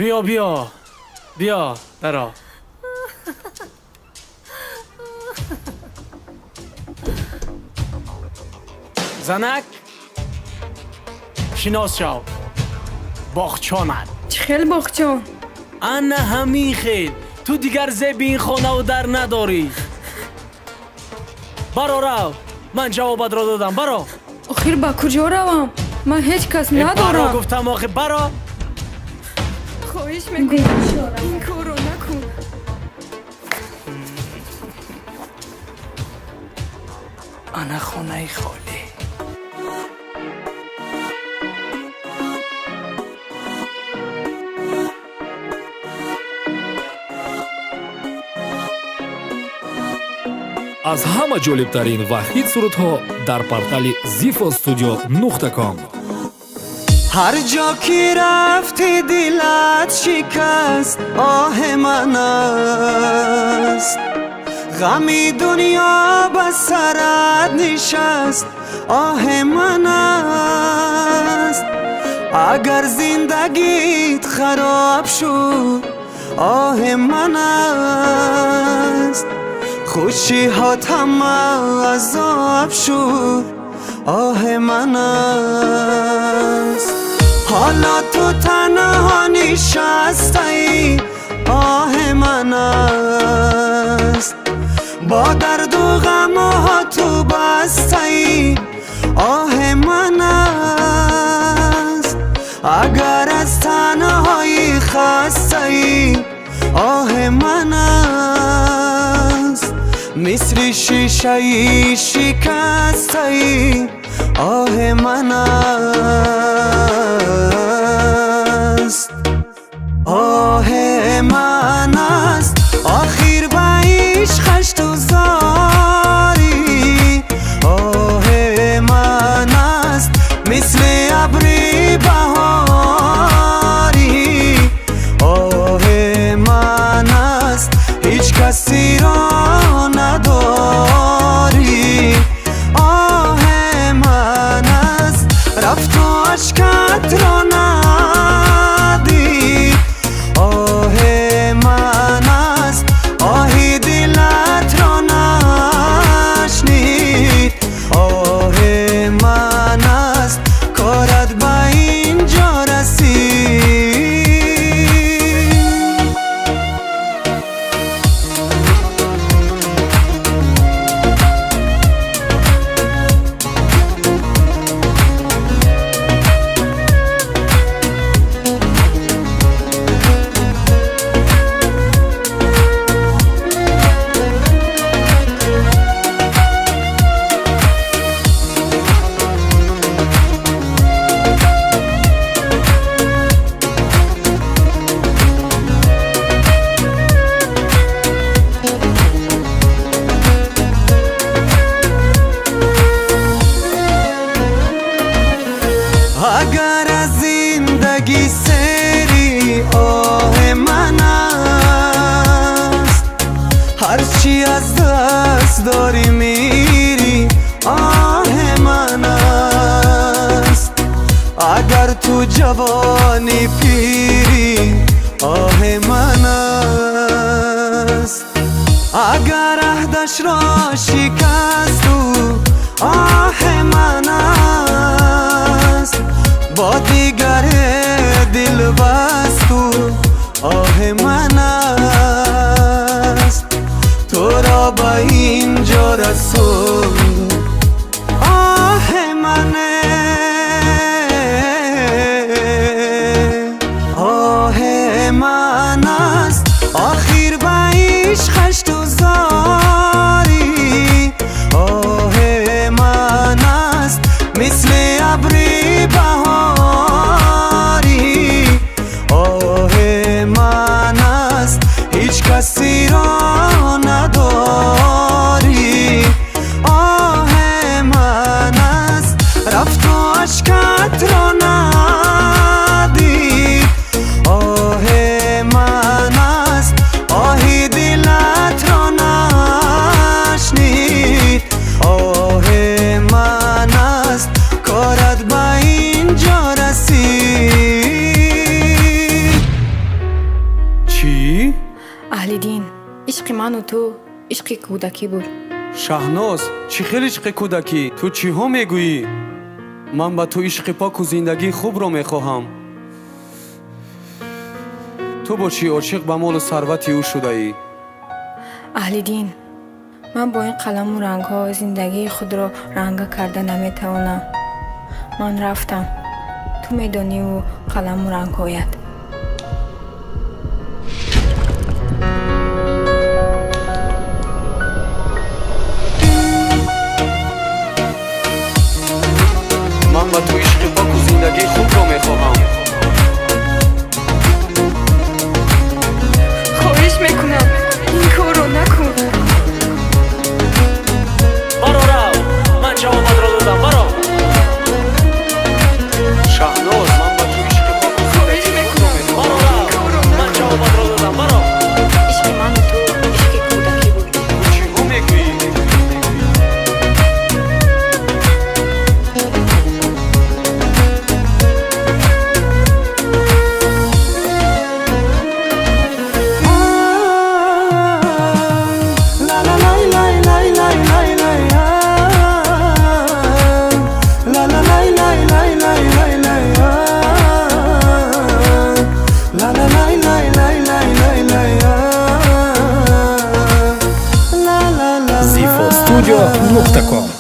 Биё, биё, биё, даро. Занак, шинос шав. Боғчонат. Чӣ хел боғчон? Ана ҳамин хел. Ту дигар зеби ин хонаву дар надорӣ. Баро, рав. Ман ҷавобатро додам. Баро. Охир ба куҷо равам? Ман ҳеҷ кас Баро надорам. гуфтам, охи, баро. Хоҳиш мекунам, ин корро накун. Ана хонаи холӣ. Аз ҳама ҷолибтарин ва хит сурудҳо дар портали zifostudio нуқта ком. Ҳар ҷо ки рафтӣ, дилат шикаст, оҳи ман аст. Ғами дунё ба сарат нишаст, оҳи ман аст. Агар зиндагит хароб шуд, оҳи ман аст. Хушиҳот ҳама азоб шуд, оҳи ман аст. Ҳоло ту танҳо нишастаӣ, оҳи ман аст. Бо дарду ғамҳо ту бастаӣ, оҳи ман аст. Агар аз танҳоӣ хастаӣ, оҳи ман аст. Мисли шишаи шикастаӣ, оҳи ман аст. Оҳи ман аст. Охир ба ишқаш ту зорӣ, оҳи ман аст. Мисли абри баҳорӣ, оҳи ман аст. Ҳеҷ касиро надорӣ, оҳи ман аст. Рафту ашкатро надид, оҳи ман аст. Оҳи дилатро нашнид, оҳи ман аст. Корат ба ин ҷо расид. Агар аз зиндагӣ сери, оҳи ман аст. Ҳарчи аз даст дорӣ, мири, оҳи ман аст. Агар ту ҷавони пирӣ, оҳи ман аст. Агар аҳдашро шикасту, оҳи ман аст. Бо дигаре дил басту, оҳи ман аст. Туро ба ин ҷо расонд, оҳи мане. Оҳи ман аст. Охир ба ишқаш ту зорӣ. Ишқи кӯдакӣ буд. Шаҳноз, чӣ хел ишқи кӯдакӣ? Ту чиҳо мегӯӣ? Ман ба ту ишқи поку зиндагии хубро мехоҳам. Ту бошӣ, ошиқ ба молу сарвати ӯ шудаӣ. Аҳлиддин, ман бо ин қаламу рангҳо зиндагии худро ранга карда наметавонам. Ман рафтам, ту медониву қаламу рангҳоят. Ман ба ту ишқи поку зиндагии хубро мехоҳам. Хоҳиш мекунам, ин корро накун. Баро, рав, ман ҷавобатро додам, баро. Шаҳноз, ман ба ту ишқи поку Хоҳиш зиндагии хубро мекунам. Баро, мехоҳам. рав, ман ҷавобатро додам, баро. Ишқи ману ту ишқи кӯдакӣ буд. Ту чиҳо мегӯӣ? Zifo Studio нуқта ком.